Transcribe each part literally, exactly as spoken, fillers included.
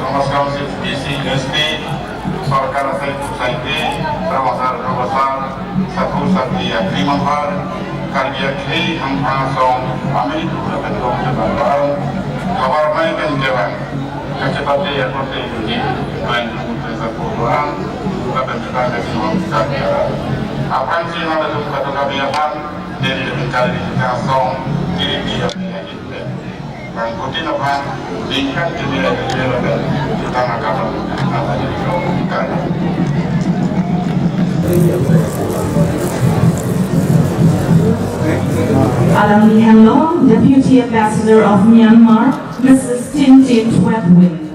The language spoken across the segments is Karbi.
Thomas Council, D C, S P, Sorkar Asai Society, Ramasar Ramasar, Sakhu Sakhi Agri Mampar, Karbi Akhei Hangphang Asong, Amei Dura Bendong Jabang Barang, Kabar Mai Ben Jabang, Kachepate Yakote Yuni, Bain Pute Sapo Barang, Lapen Jabang Desi Hong Karbi Akhei. Aphan si nama tu kata kami aphan, Deri Deri Karbi Asong, Diri Diri Akhei Akhei. Bang Putin aphan, ningkan jumlah jumlah, kita akan, akan, akan. Alangli henlo, Deputy Ambassador of Myanmar, Missus Tin Tin Twet Win.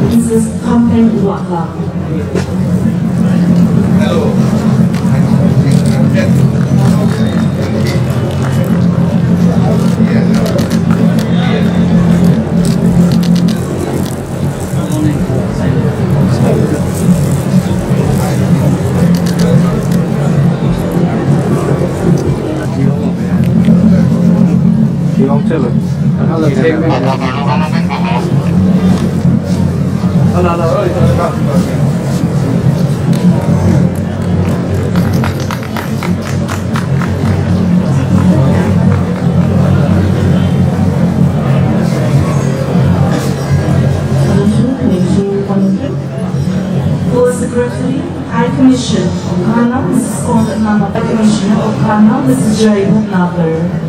Missus Khampeng Wakla. First Secretary, High Commission of Ghana, Missus Scarlett Nana, High Commissioner of Ghana, Missus Jai Bhatnagar.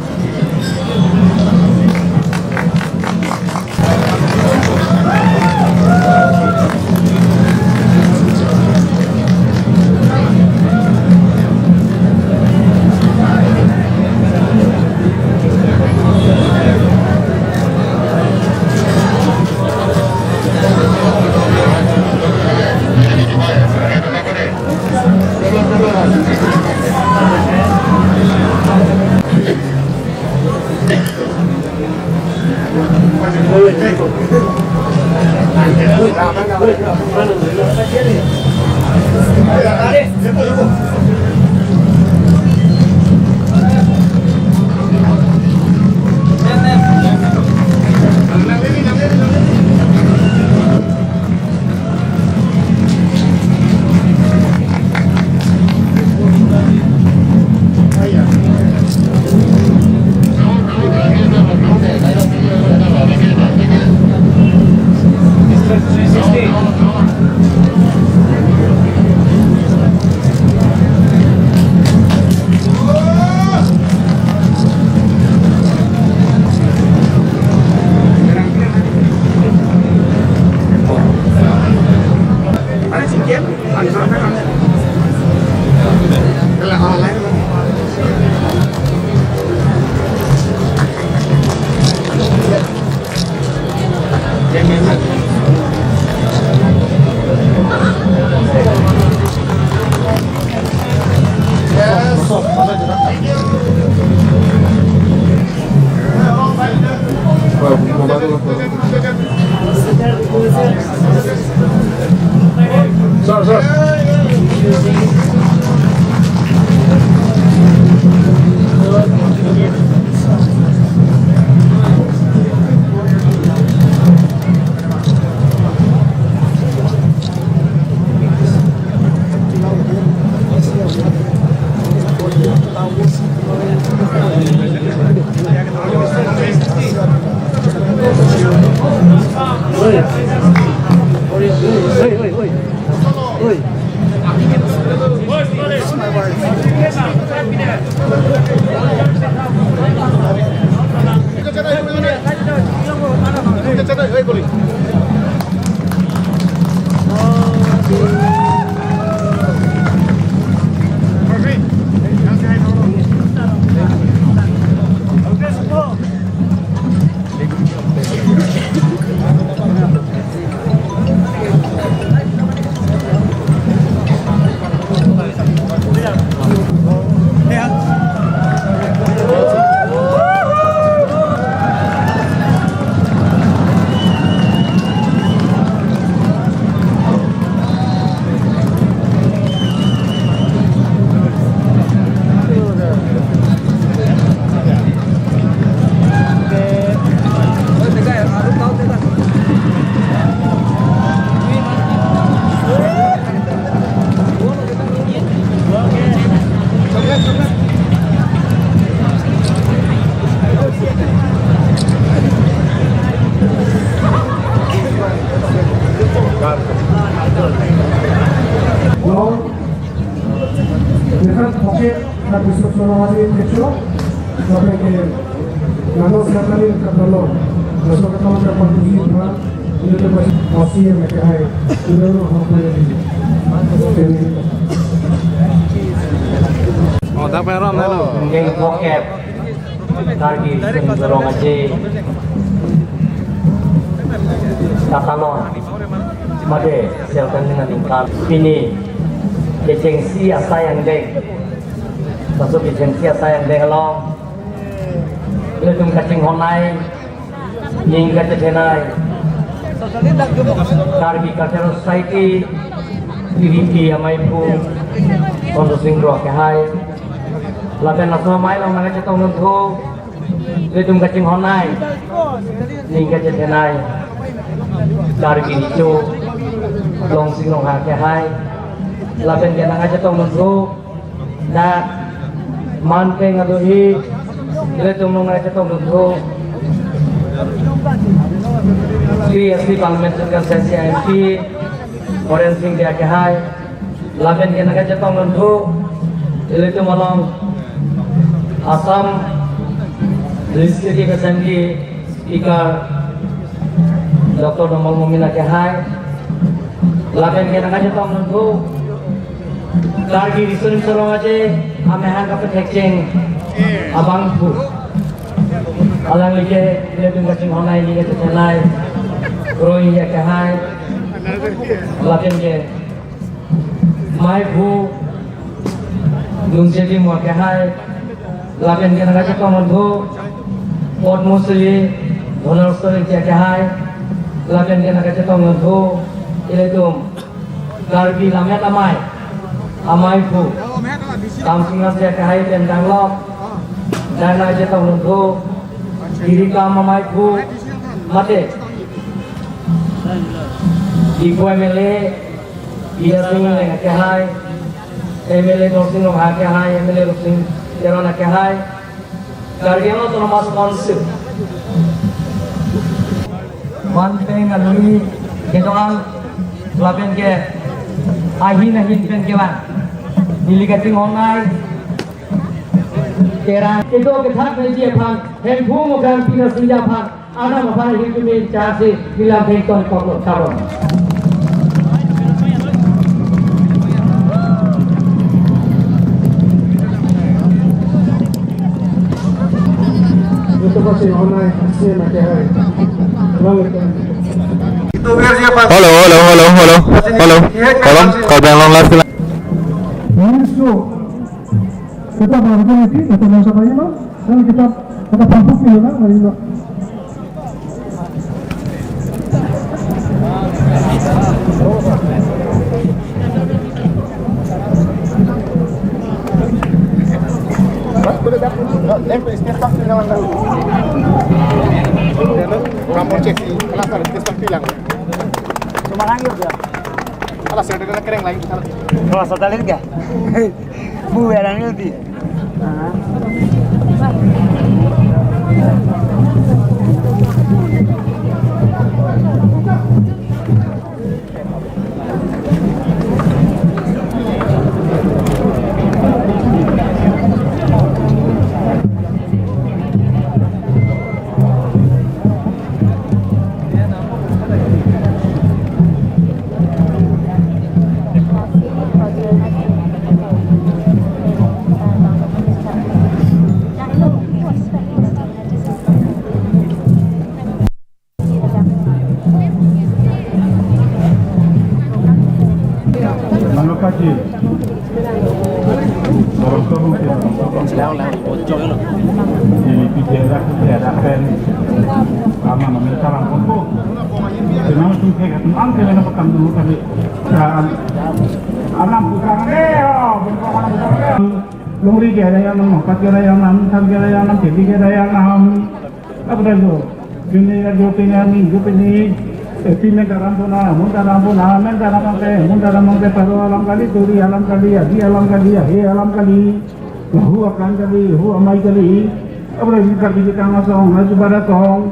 Sir, sir. Long, different pocket, that is also known as a picture. Sampai ke nano sekali ke tolong, masuk ke tolong ke pagi pagi, ini tu masih masih yang ke hai, ini tu apa yang ini. Oh, tak pernah lo. Geng pocket. Karbi Riso Nimso Rong Aje katalon mate selkan ningkan pini kechengsi asai angdeng, laso kechengsi asai angdeng along ilitum kachinghon nai, ning kachethe nai, Karbi Cultural Society, K V P amaiphu Sondo Sing Kro akehai, lapen laso amei along nangkachetong dunthu, ilitum kachinghon nai, ning kachethe nai, Karbi Recho Longsing Rongha akehai, lapen ke nangkachetong dunthu, dak Manpeng adohi, ilitum nangkachetong dunthu, Sri S T Parliamentary Constituency M P, Horen Sing Bey akehai, lapen ke nangkachetong dunthu, ilitum along Assam Legislative Assembly Speaker Doctor Numal Momin akehai, lapen ke nangkachetong dunthu, Karbi Riso Nimso Rong Aje amahang kapethekcheng abangphu, alangli ke ilitum kachinghon nai, ning kachethe nai, Kroi akehai, lapen ke maiphu Dungje Timung akehai, lapen ke nangkachetong dunthu Padma Shri Dhonarshna Rikti akehai, lapen ke nangkachetong dunthu ilitum Karbi Lammet Amei, amaiphu Kamsing Lamsi akehai pen danglok, dan nangkachetong dunthu Kiri Kam amaiphu mate Diphu M L A Bidya Sing Engleng akehai, M L A Dorsing Ronghang akehai, M L A Rupsing Teron akehai, Karbi Anglong Autonomous Council Manpeng alui kedo-an lapen ke ahin ahin pen kevang, neli kachinghon nai, kerang kedo kethak nangji aphan, Hemphu Mukhang Pina Singja aphan, anam aphan hirjume chasi nilam thengton koklo, tabon. Itu pasti online, siapa ke hai? Lalu. Hello, hello, hello, hello, hello. Tolong, Karbi Anglong Live ke. Ini su, kita baru ini, kita nang siapa ini, no? Kan kita, kita pampuk ini, no? Ini, no. Kampung cek, kenapa kita bilang? Cuma nangis ya. Alas, saya dengar kereng lagi. Kalau satelit ya? Bu, ya, nangis di. Mano kaji. Dorong ke mungkin. Di pikiran, pikiran pen. Ama mami kalang kompo. Kenang sungke kan, ang kena pekan dulu kali. Dan anam pusang eh, oh, bentuk anam pusang eh. Longri ke ada yang nam, empat ke ada yang nam, enam ke ada yang nam, tujuh ke ada yang nam. Apa dah tu? Pini ada pini, minggu pini. Eh, pini dalam puna, mun dalam puna, men dalam angke, mun dalam angke, paru alam kali, turi alam kali, adi alam kali, ahe alam kali, lahu akan kali, hu amei kali. Apa dah kita, kita ngasong, nasi pada kong.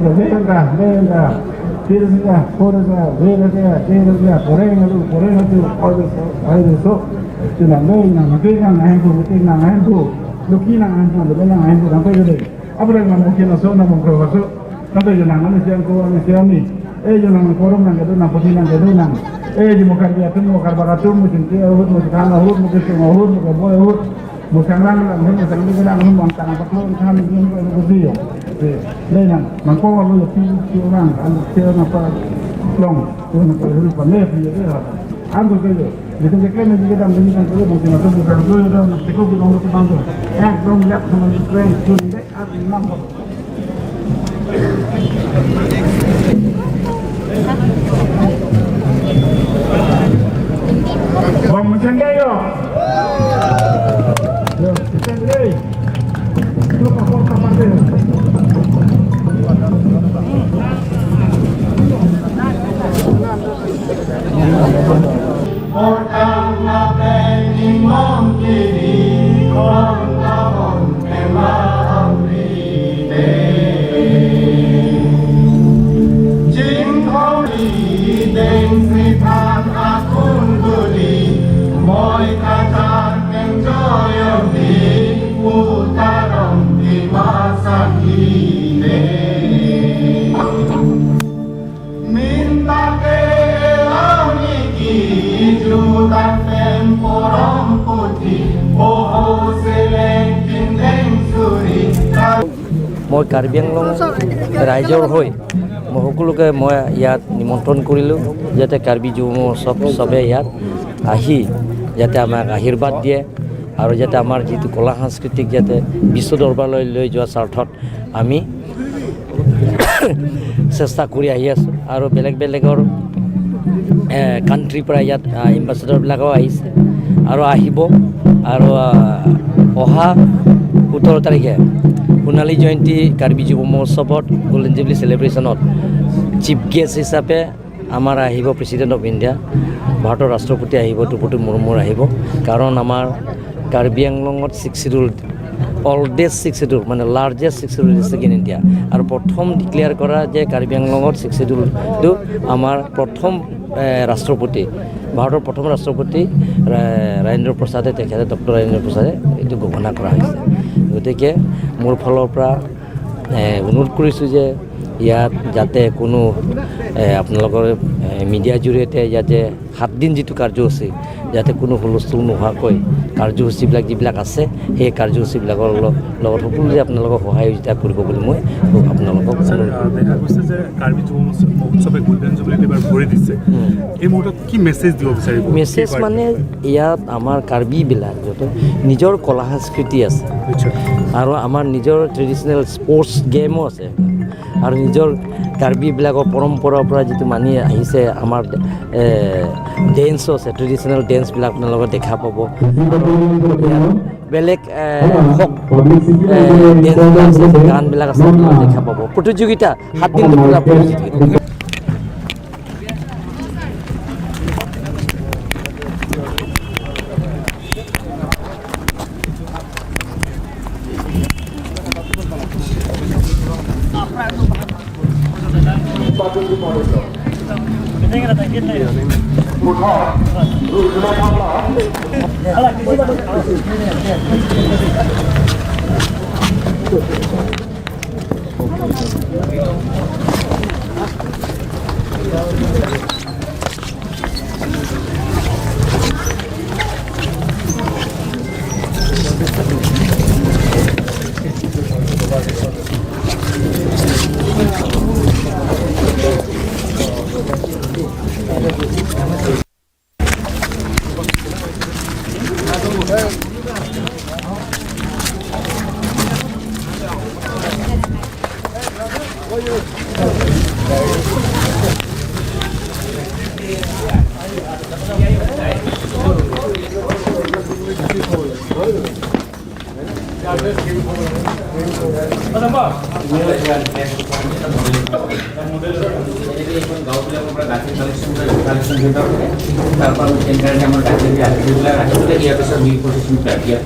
Lebe ka, lebe ka, tir ka, por ka, ber ka, tir ka, poreng alu, poreng alu, oiso, oiso. Chinang lebe nang, lebe nang, ahem pu, lebe nang, ahem pu. Luki nang, ahem pu, lebe nang, ahem pu, nang pe lebe. Apre nang mungkin aso, nang mungkin aso. Nang pe nang, nang siang ko, nang siang ni. Eh, nang forum nang kedo nang, poti nang kedo nang. Eh, di mukar dia tu, mukar barat tu, mungkin dia ahut, mungkin ahut, mungkin ahut, mungkin boy ahut. Musang lang lang, musang lang lang, musang lang lang, musang lang lang, musang lang lang. Dei nang, nang ko lo ti ti lang, ang ti nang pa long, tu nang pa hulu pa ne pi de ha. Ang ko ke. Di tu ke ne di dam di nang ko mo ti na tu musang tu dam ti ko di long tu bang tu. Eh, long lap sama di train tu de ar nang. Bang, menceng deh, yo. Yo, menceng deh. Lu kapok kapok deh. Orang apa ni mungkin orang tahun Ema amri de. Jing khori deng sithan akun duli. Moi katar keng joyong di. Utarong di masang hi de. Minta ke elang iki juta temporom putih, oho seleng kindeng suri. মই কাৰ্বি আংলং ৰাইজৰ হৈ মই সকলোকে মই ইয়াত নিমন্ত্ৰণ কৰিলোঁ, যাতে কাৰ্বি যুৱ মহোৎসৱ সবে ইয়াত আহি যাতে আমাক আশীৰ্বাদ দিয়ে আৰু যাতে আমাৰ যিটো কলা সাংস্কৃতিক যাতে বিশ্ব দৰবাৰলৈ লৈ যোৱাৰ স্বাৰ্থত আমি চেষ্টা কৰি আহি আছোঁ। আৰু বেলেগ বেলেগৰ কাণ্ট্ৰিৰ পৰা ইয়াত এম্বেচাডৰবিলাকো আহিছে আৰু আহিব। আৰু আহ, অহা সোতৰ তাৰিখে সোণালী জয়ন্তী কাৰ্বি যুৱ মহোৎসৱত, গল্ডেন জুবলি চেলিব্ৰেশ্যনত চিফ গেষ্ট হিচাপে আমাৰ আহিব প্ৰেচিডেণ্ট অফ ইণ্ডিয়া, ভাৰতৰ ৰাষ্ট্ৰপতি আহিব, দ্ৰৌপদী মুৰ্মু আহিব। কাৰণ আমাৰ কাৰ্বি আংলঙত six schedule, oldest six schedule, মানে largest six schedule district in India. আৰু প্ৰথম ডিক্লেয়াৰ কৰা যে কাৰ্বি আংলঙত ছিক্স শ্বিডিউলটো আমাৰ প্ৰথম এ, ৰাষ্ট্ৰপতি, ভাৰতৰ প্ৰথম ৰাষ্ট্ৰপতি ৰা-, ৰাজেন্দ্ৰ প্ৰসাদে, তেখেতে, ডক্টৰ ৰাজেন্দ্ৰ প্ৰসাদে এইটো ঘোষণা কৰা হৈছে। গতিকে মোৰ ফালৰ পৰা এ, অনুৰোধ কৰিছোঁ যে ইয়াত যাতে কোনো এ, আপোনালোকৰ এ, মিডিয়াৰ জৰিয়তে ইয়াত যে সাত দিন যিটো কাৰ্যসূচী, যাতে কোনো হুলস্থুল নোহোৱাকৈ কাৰ্যসূচীবিলাক যিবিলাক আছে, সেই কাৰ্যসূচীবিলাকৰ ল-, লগত সকলোৱে আপোনালোকক সহায় সহযোগিতা কৰিব বুলি মই আপোনালোকক ছাৰ, অনুৰোধ আহ, দেখা গৈছে যে কাৰ্বি যুৱ মহোৎসৱ, মহোৎসৱে গল্ডেন জুবলিত এইবাৰ ভৰি দিছে। উম। এই মুহূৰ্তত কি মেছেজ দিব বিচাৰিব? মেছেজ কি কয়? মানে ইয়াত আমাৰ কাৰ্বিবিলাক য'ত নিজৰ কলা সংস্কৃতি আছে আচ্ছা। আৰু আমাৰ নিজৰ ট্ৰেডিশ্যনেল স্পৰ্টছ গেমো আছে আৰু নিজৰ কাৰ্বিবিলাকৰ পৰম্পৰাৰ পৰা যিটো মানি আহিছে আমাৰ, এ, ডেন্সো আছে, ট্ৰেডিশ্যনেল ডেন্সবিলাক আপোনালোকে দেখা পাব। বেলেগ, এ, হওক, এ, ডেন্সবিলাক আছে, গানবিলাক আছে, আপোনালোকে দেখা পাব। প্ৰতিযোগিতা, সাত দিন ধৰি প্ৰতিযোগিতা। গাঁওবিলাকৰ পৰা গাখীৰ কালেকশ্যন কৰে, কালেকশ্যন চেণ্টাৰ থাকে। তাৰ পৰা আমি চেণ্টাৰ আমাৰ গাখীৰ দিয়া, সেইবিলাক ৰাখি পেলাই ইয়াৰ পিছত মিল্ক প্ৰচেচিং প্লাণ্ট ইয়াত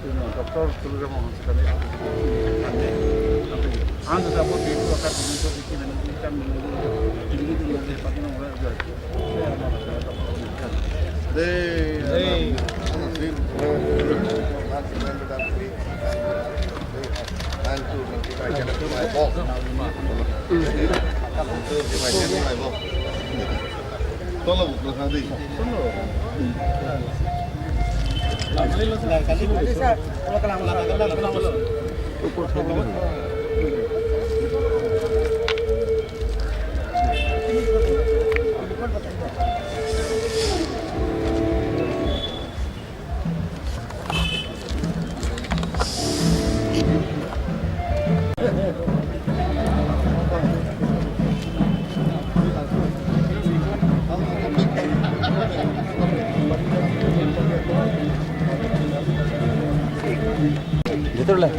Doctor Tuliram Ronghang sitame. Ang sa bo di ko ka di ko di ko na di kan di ko di ko di ko. Hey. Hey. Betul lah.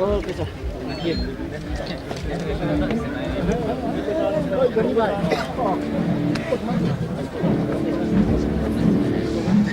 Oke, sir.